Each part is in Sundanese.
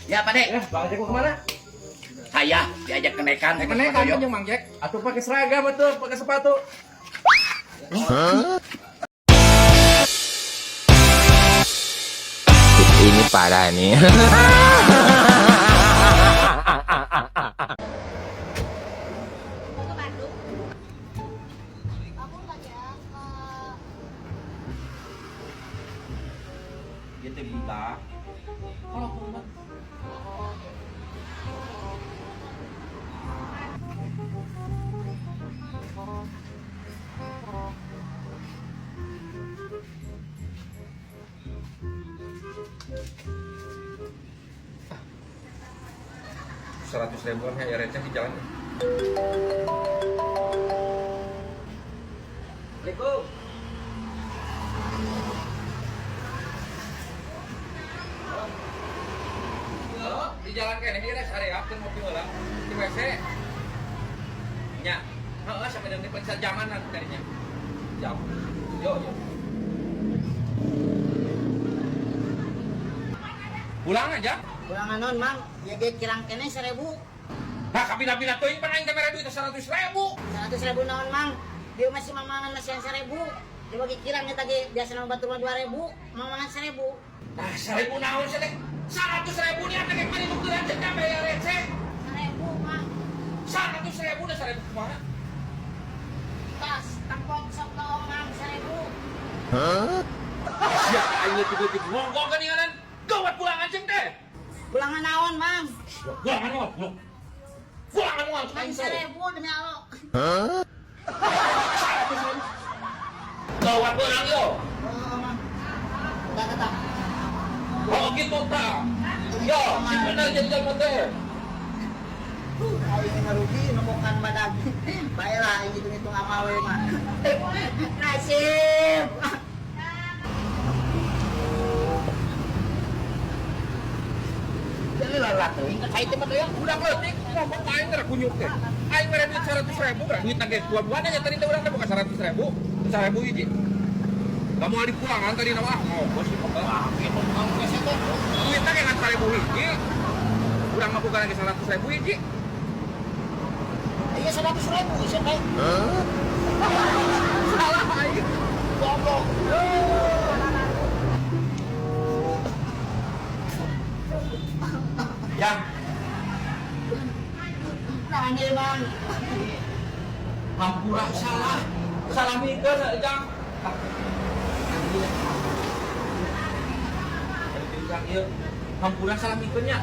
Ya, Pak De. Ya, Bang Jack mau kemana? Saya diajak kenekan. Kenekan kan jeung Mang Jack. Atuh pakai seragam atuh, pakai sepatu. Ini parah nih. Ke Bandung. Aku nggak ya ke Ieu teh budak. Kalau kumaha? 100 ribuan ya receh di jalan. Assalamualaikum. Halo, di jalan kene ieu rest area keur ngopi heula di WC. Nya. Heeh, sampai dengan periksa jamanan tadinya. Jam. Yo, yo. Pulang aja. Pulangan non, Mang. Ya ge kirang kene 1000. Nah, kapina-pina teuing pan aing teh mere duit 100 ribu. 100 ribu naon, Mang? Dia masih mamangan masih yang 1000. Dia bagi kirang eta ge biasa nama batur mah 2000, mamangan 1000. Nah, 1000 naon sih teh? 100 ribu nih ada kayak paling nukeran cek bayar receh. 1000, Mang. 100 ribu dah 1000 kumaha? Tas tampok sok loong, Mang, 1000. Ya, aing leutik-leutik ngongkong geuninganan. Gawat pulangan ceng teh. Pulangan naon, Mang? Pulangan moal, pulang. Pulangan moal Mang aing sore. 1000 demi Allah. 100 ribu. Gawat pulang yo. Oh, Mang. Udah tetap. Oh gitu ta. Yo, sing bener jadi jelema teh. Aing ngarugi nemukan badag. Baiklah aing hitung-hitung amal we mah. Nasib. Jadi lelah teuing ka cai teh mah ya. Budak leutik ngomong ka aing teh kunyuk teh. Aing mere duit 100 ribu, berarti duit ge dua-duanya nya tadi teh urang teh buka 100 ribu, 1000 hiji. Kamu di pulangan tadi nama ah ngobos sih pokoknya. Wah, gitu tukang WC teh. Duitnya kayak ngan 1000 hiji. Urang mah bukan lagi 100 ribu hiji. Iya 100 ribu isep teh. Salah aing. Goblok. Yang Nah, ini Bang. hampura salah. Salah mikir jang. Ah. Ieu hampura salah mikirnya.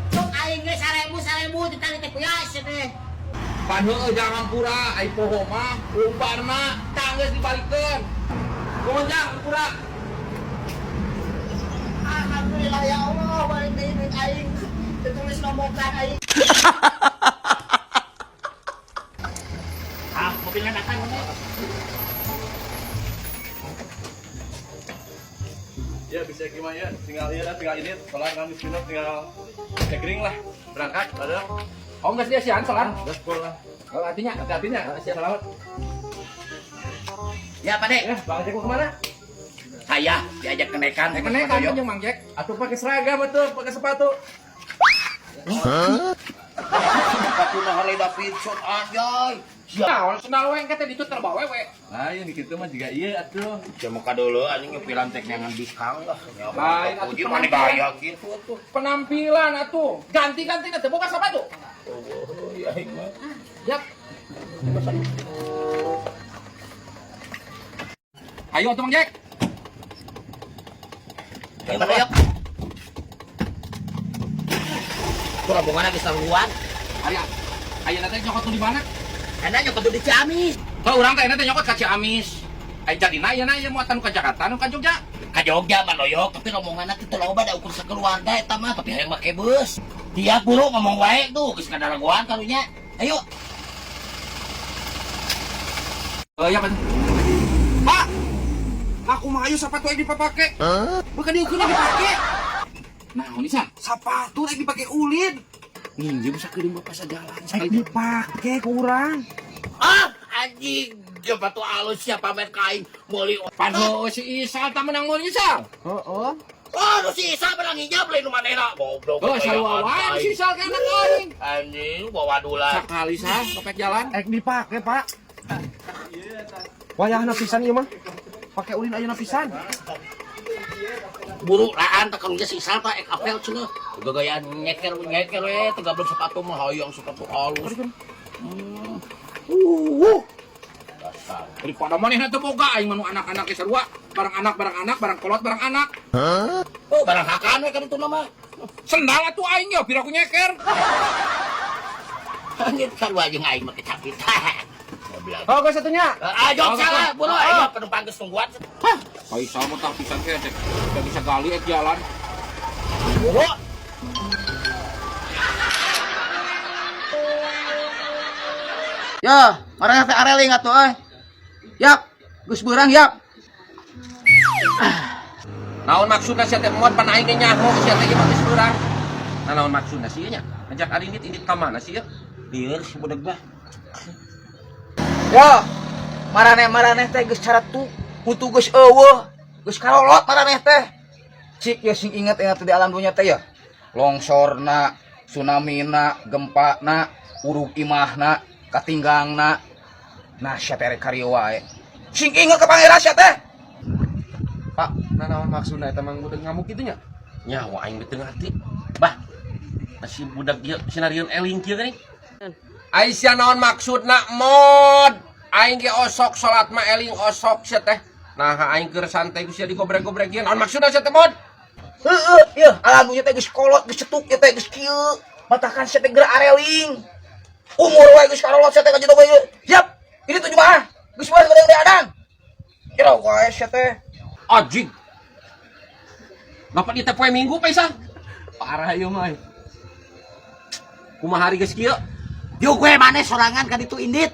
Cuk aing ge 1000 1000 ditali teh kuya isep teh. Pan heueuh jang hampura ai poho mah umparna tanggeus dibalikeun. Nuhun jang hampura. Alhamdulillah ya Allah balik deui duit aing. Ditulis nombokan aing. Ah, mobilnya datang ini. Ya bisa gimana ya, tinggal iya lah, tinggal ini, sholat kan minum, tinggal cekring lah, berangkat, ada. Oh enggak dia sian salah. Gaspol lah. Kalau artinya Hati-hatinya, selamat. Ya, Pak De. Ya, Bang Jack mau kemana? Saya diajak kenekan. kenekan kan jeung Mang Jack. Atuh pakai seragam atuh, pakai sepatu. Sepatu Harley Davidson anjay. Siap. Nah, sendal we engke teh ditu terbawa we. Nah, yang gitu mah juga iya atuh. Cuma ka dulu anjing nyepilan tek neangan bikang lah. Ya, Lain atuh puji mana penampilan. gaya gitu atuh. Penampilan atuh. Ganti-ganti teh boga sepatu. Oh, iya aing mah. Yap. Ayo atuh Mang Jack. Ayo, Pak Doyok. Tuh rombongan geus tangguhan. Aya. Ayeuna teh nyokot nu di mana? Enak nyokot di Ciamis. Oh, urang teh ayeuna teh nyokot ka Ciamis. Ai jadina ayeuna ieu muatan nu ka Jakarta nu ka Jogja. Ka Jogja mah Doyok, tapi rombonganna teh teu loba da ukur sakeluarga eta mah, tapi hayang make bus. Tiap buru ngomong wae tuh geus kadaragoan karunya. Ayo. Oh iya Pak. Pak. Aku mah ayo sepatu aing dipapake. Bukan diukurna dipake. Nah, ini sah. Sepatu lagi dipake ulin. Nginjem sakedeung bapak sajalan Sekali dipake kurang. Ah, anjing. Sepatu alus siapa main kain meuli. Pan heueuh si Isal tah menang meuli Isal. Oh, oh. Oh, nu si Isa menang hijab lain nu manehna. Goblok. Oh, sarua wae si Isal ke anak aing. Anjing, bawa dulan. Sakali sah kopek jalan. Ek dipake, Pak. Wayahna pisan ieu mah. Pake ulin ayeuna pisan. Buru laan teh karunya si Isal tah ek apel cenah. Gagayaan nyeker nyeker we teu gablek sepatu mah hayang sepatu halus. Dasar. Daripada manehna teu boga aing mah nu anak-anak ge sarua, barang anak barang anak, barang kolot barang anak. Oh, barang hakan we kan itu nama. Sendal atuh aing ya pira ku nyeker. Anjir sarua jeung aing mah kecapit. Goblok. Oh, geus satunya. Ah, jok salah, buru aing mah penumpang geus tungguan. Hah, Faisal mah tah pisan ke cek. Teu bisa gali ek jalan. Buru. Ya, marah teh areling atuh euy. Yap, geus beurang yap. Naon maksudna sia teh muat pan aing ge nyaho sia teh ieu mah geus beurang. Nah, naon maksudna sih nya? Ngajak arindit indit ka mana sih ya? Lieur si budak mah. Ya, maraneh-maraneh teh geus caretu, hutu geus eueuh, geus karolot maraneh teh. Cik ya sing inget-inget di alam dunya teh ya. Longsorna, tsunamina, gempana, urug imahna, katinggangna. Nah, sia teh rek karieu wae. Sing inget ka pangeran sia teh. Pak, nah naon maksudna eta mang budak ngamuk kitu nya? Nyawa aing teu ngarti. Bah. Masih budak ieu sinarieun eling kieu geuning. Aisyah naon maksudna mod? Aing ge osok salat mah eling osok sia teh. Nah, aing keur santai ku sia digobrek-gobrek ieu. Naon maksudna sia teh mod? Heeh, yeuh, alam dunya teh geus kolot, geus cetuk ieu teh geus kieu. Matakan sia teh geura areling. Umur wae geus karolot sia teh ka jitu ieu. Yap, ini tuh Jumaah. Geus beurang gede adan. Kira wae sia teh. Anjing. Bapak di teh poe Minggu Paisal. Parah ieu mah. Kumaha hari geus kieu? Yuk gue maneh sorangan kan itu indit.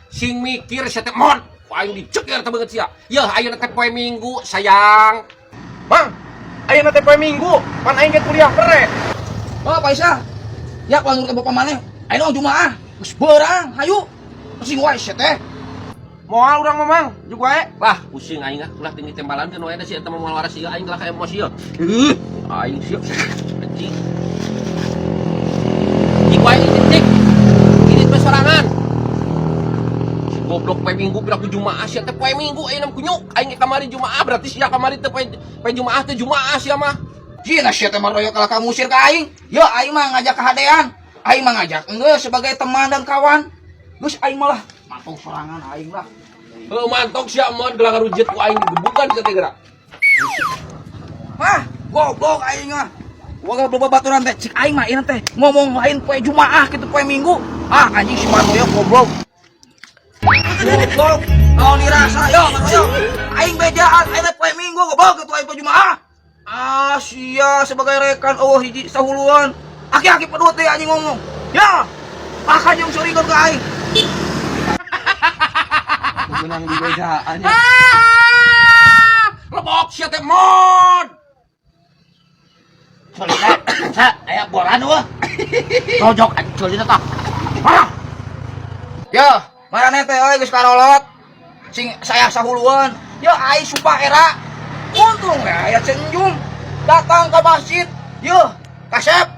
Sing mikir sia teh mod. Ku aing diceker teh beungeut sia. Yeuh ayeuna teh poe Minggu sayang. Mang, ayeuna teh poe Minggu, pan aing ge kuliah bere. Oh, Pak Isa. Ya, kalau nurut ke bapak maneh, ayeuna Jumaah. Geus beurang, hayu. Sing wae sia teh. Moal urang mah Mang, juk wae. Lah, pusing aing ah, ulah tinggi tembalan keun wae da si eta mah moal waras ieu aing lah ka emosi ieu. Aing sia. Anjing. Cik wae ini cik. Ini teh sorangan. Si goblok poe Minggu pira ku Jumaah sia teh poe Minggu ayeuna kunyuk. Aing ge kamari Jumaah berarti sia kamari teh poe poe Jumaah teh Jumaah sia mah. Jina sia teh maroyok kalah ka ngusir ka aing. Ya aing mah ngajak kahadean. Aing mah ngajak enggeus sebagai teman dan kawan. Geus aing malah mantong sorangan aing lah. Heuh mantok sia mon gelang rujit ku aing digebukan sia teh geura. Hah, goblok aing mah. Wah, goblok babaturan teh cik aing mah ieu teh ngomong lain poe Jumaah kitu poe Minggu. Ah anjing si Martoyo goblok. Goblok. Naon dirasa yo Martoyo. Aing bejaan aing teh poe Minggu goblok kitu aing poe Jumaah. Ah sia sebagai rekan eueuh hiji sahuluan. Aki-aki pedut teh anjing ngomong. Ya. Makan jeung surikeun ka aing. Menang di bejaan ya. Ah! Lebok sia teh mod. Colina, sa, aya boran eueuh. Rojok anjing colina tah. Parah. Ya, maraneh teh euy geus karolot. Sing saya sahuluan. Ya aing sumpah era. Untung we aya Cenjum datang ke masjid. Yeuh, kasep.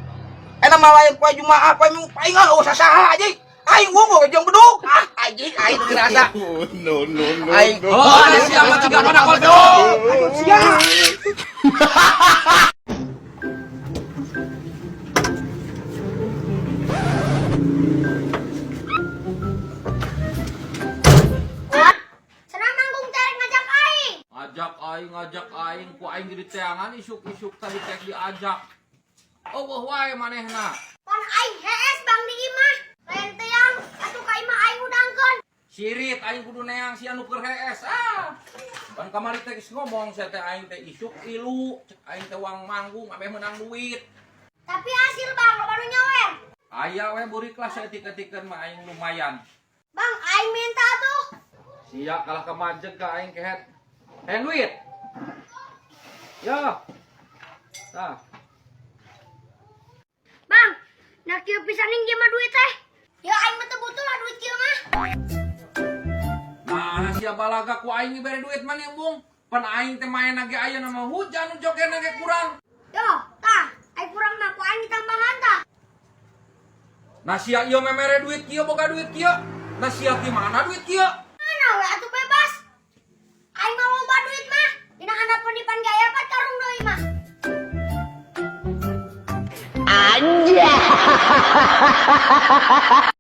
Enak mah lain poe Jumaah, poe Minggu paingan eueuh sasaha anjing. Aing wungkul jeung bedug. Ah, anjing aing teu dirasa. No, no, no. Aing. Oh, ada siapa tiga pada kodok. Sia. Senang manggung terek ngajak aing. Ngajak aing, ku aing jadi teangan isuk-isuk tadi teh diajak. Oh, wae manehna. Pon aing hees bang di imah. Lain teang atuh ka imah aing udangkeun. Sirit aing kudu neang si anu keur hees. Ah. Pan kamari teh geus ngomong sia teh aing teh isuk ilu, cek aing teh wang manggung ameh menang duit. Tapi hasil bang loba nu nyawer. Aya we burik lah saeutik-eutikeun mah aing lumayan. Bang aing minta tuh. Sia kalah kemajeg ka aing kehet. Hayang duit. Ya. Tah. Bang, nak kieu pisan ning mah duit teh. Ya aing mah teu butuh lah duit kieu mah. Nah, sia balaga ku aing dibere duit mah nih, Bung. Pan aing teh main ge ayeuna mah hujan nu jogetna ge kurang. Yo, tah, ai kurang mah ku aing ditambahan tah. Nah sia ieu memere duit kieu boga duit kieu. Nah sia ti mana duit kieu? Mana we atuh bebas. Aing mah loba duit mah. Dina handapun dipan gaya pat karung deui mah.